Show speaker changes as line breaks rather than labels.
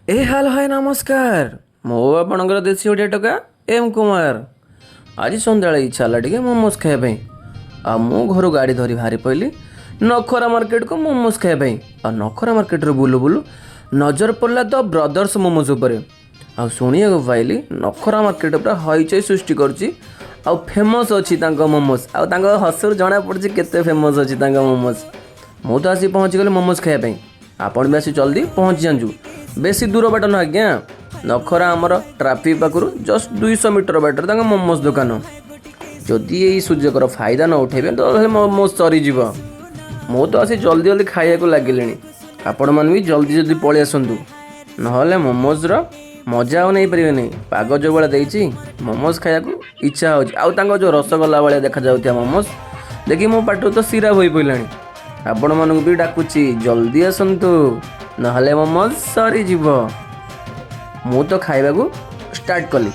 ଏ hello, high, ନମସ୍କାର। ମୁଁ ଆପଣଙ୍କର ଦେଶୀ ଓଡ଼ିଆ ଟୋକା ଏମ୍ କୁମାର। ଆଜି ସନ୍ଧ୍ୟାବେଳେ ଇଚ୍ଛା ହେଲା ଟିକେ ମୋମୋସ୍ ଖାଇବା ପାଇଁ। ଆଉ ମୁଁ ଘରୁ ଗାଡ଼ି ଧରି ବାହାରି ପଡ଼ିଲି ନଖରା ମାର୍କେଟକୁ ମୋମୋସ୍ ଖାଇବା ପାଇଁ। ଆଉ ନଖରା ମାର୍କେଟରୁ ବୁଲୁ ବୁଲୁ ନଜର ପଡ଼ିଲା ଦ ବ୍ରଦର୍ସ ମୋମୋସ୍ ଉପରେ। ଆଉ ଶୁଣିବାକୁ ପାଇଲି, ନଖରା ମାର୍କେଟ ପୁରା ହଇଚଇ ସୃଷ୍ଟି କରୁଛି ଆଉ ଫେମସ୍ ଅଛି ତାଙ୍କ ମୋମୋସ୍। ଆଉ ତାଙ୍କ ହସରୁ ଜଣାପଡ଼ୁଛି କେତେ ଫେମସ୍ ଅଛି ତାଙ୍କ ମୋମୋସ୍। ମୁଁ ତ ଆସି ପହଞ୍ଚିଗଲି ମୋମୋସ୍ ଖାଇବା ପାଇଁ। ଆପଣ ବି ଆସି ଜଲ୍ଦି ପହଞ୍ଚି ଯାଆନ୍ତୁ। ବେଶୀ ଦୂର ବାଟ ନୁହଁ ଆଜ୍ଞା। ନଖରା ଆମର ଟ୍ରାଫିକ୍ ପାଖରୁ ଜଷ୍ଟ 200 ମିଟର ବାଟରେ ତାଙ୍କ ମୋମୋସ୍ ଦୋକାନ। ଯଦି ଏଇ ସୁଯୋଗର ଫାଇଦା ନ ଉଠେଇବେ, ତାହେଲେ ମୋମୋସ୍ ସରିଯିବ। ମୁଁ ତ ଆସି ଜଲ୍ଦି ଜଲ୍ଦି ଖାଇବାକୁ ଲାଗିଲିଣି। ଆପଣମାନେ ବି ଜଲ୍ଦି ଜଲ୍ଦି ପଳେଇ ଆସନ୍ତୁ, ନହେଲେ ମୋମୋସ୍ର ମଜା ଆଉ ନେଇପାରିବେନି। ପାଗ ଯେଉଁ ଭଳିଆ ଦେଇଛି, ମୋମୋସ୍ ଖାଇବାକୁ ଇଚ୍ଛା ହେଉଛି। ଆଉ ତାଙ୍କ ଯେଉଁ ରସଗୋଲା ଭଳିଆ ଦେଖାଯାଉଥିବା ମୋମୋସ୍ ଦେଖି ମୋ ପାଟିରୁ ତ ଶିରା ବୋହି ପଡ଼ିଲାଣି। ଆପଣମାନଙ୍କୁ ବି ଡାକୁଛି, ଜଲ୍ଦି ଆସନ୍ତୁ, ନହେଲେ ମୋମୋସ୍ ସରିଯିବ। ମୁଁ ତ ଖାଇବାକୁ ଷ୍ଟାର୍ଟ କଲି।